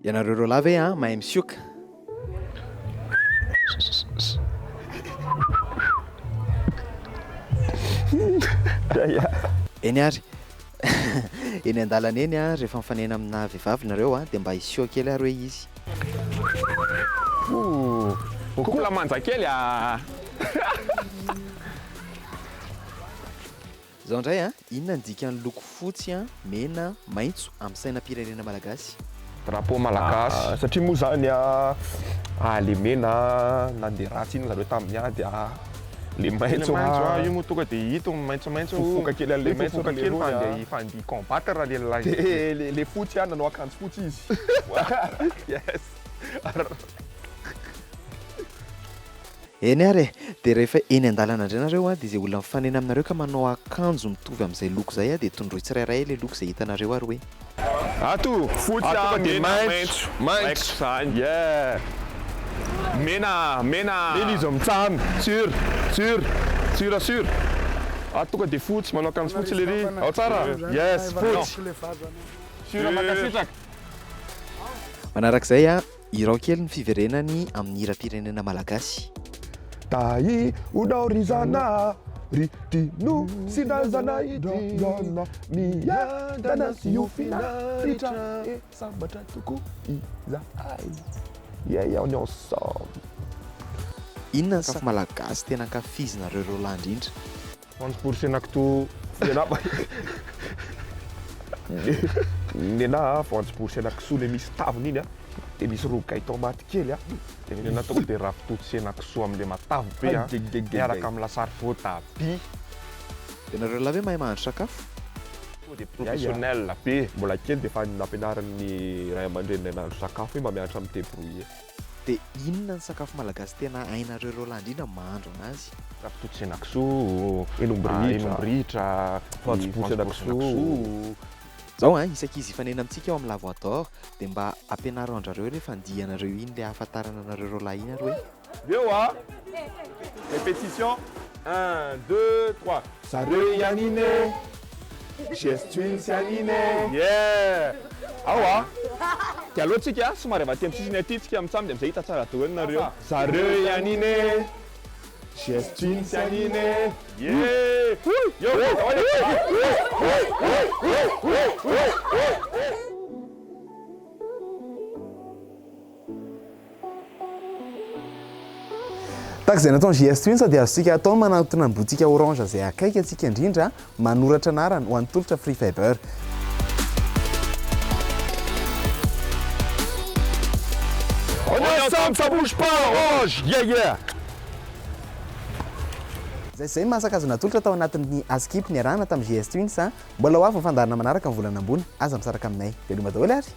Ianareo roalahy ve an mahay misioka? Eny ary, eny an-dalana eny an, rehefa mifanena amina vehivavy nareo an, dia mba hisioka kely ary hoe izy. Couple manja kely ah! Zao indray an, inona ny dikan'ny loko fotsy, mena, maitso amin'ny sainam-pirenena malagasy? Drapeau malagasy. Satria moa zany a, le mena nandeha ratsy iny zareo tamin'ny ady a, le maitso a, io moa tonga de hita ny maitsomaitso, fofoka kely an'le maitso fofoka kely fa andeha fa andeha hi-combattre le lahy. De le fotsy a nanao akanjo fotsy izy. Yes. Eny ary e! Dia rehefa eny an-dalana indray nareo an, dia izay olona mifanena aminareo ka manao akanjo mitovy amin'izay loko izay an, dia tondroy tsirairay ilay loko izay hitanareo ary hoe. Ato! Fotsy Ato a, fa dia mena, maitso! maitso! Maitso zany! Yeah! Mena! Mena! Mena izy mitsam! Sur! Sur! Sur sur! Ato tonga dia fotsy, manao akanjo fotsy lery! Ao tsara! Yes! Fotsy! Sur mankasitraka! Manarak'izay an, Hirao kely ny fiverenany amin'ny hiram-pirenena malagasy. Tahi onao ry Zanahary ty Nosinazana ity Miadana sy ho finaritra e Sambatra tokoa izahay Yeah yeah on est ensemble. Inona ny sakafo malagasy tena ankafizinareo roalahy indrindra? Voanjobory sy henakisoa. Nenah Nenah voanjobory sy henakisoa le misy taviny iny a, de misy rougail tomate kely a, de nenah tonga de ravitoto sy henakisoa amle matavy be a, miaraka am lasary voatabia. De nareo lahy ve mahay mahandro sakafo? Tonga de professionnel be. Mbola kely de efa nampianarin'ny ray aman-dreninay nahandro sakafo hoe mba mianatra mi debrouiller. Dia inona ny sakafo malagasy tena hainareo roalahy indrindra mahandro anazy? Ravitoto sy henakisoa, Hen'omby rihitra, hen'omby rihitra, voanjobory sy henakisoa. Zao an, isaky izy hifanena amintsika ao amin'ny La Voix d'Or dia mba ampianaro andrareo ilay fandihanareo iny ilay ahafantarana anareo roalahy iny ary hoe. Eo a! Répétition, un, deux, trois. Zareo ihany iny e! GS Twins ihany iny e! Yeah! Ao a! Dia aleo tsika somary avy aty amin'ny sisiny aty tsika mitsam dia amin'izay hita tsara daholo nareo. Zareo ihany iny e! GS Twins ihany iny e! Yeah! Yo! Tahaka izay nataon'ny JS Twins dia azontsika atao ny manantona ny botika Orange izay akaiky antsika indrindra, manoratra anarana ho an'ny tolotra Free Fiber. On est ensemble, ça bouge pas, Orange! Yeah yeah! Izay sy izay ny mahasaka azo natolotra tao anatin'ny Askip niarahana tamin'ny JS Twins. Mbola ho avy ny fandaharana manaraka ny volana ambony. Aza misaraka aminay. Veloma daholo ary!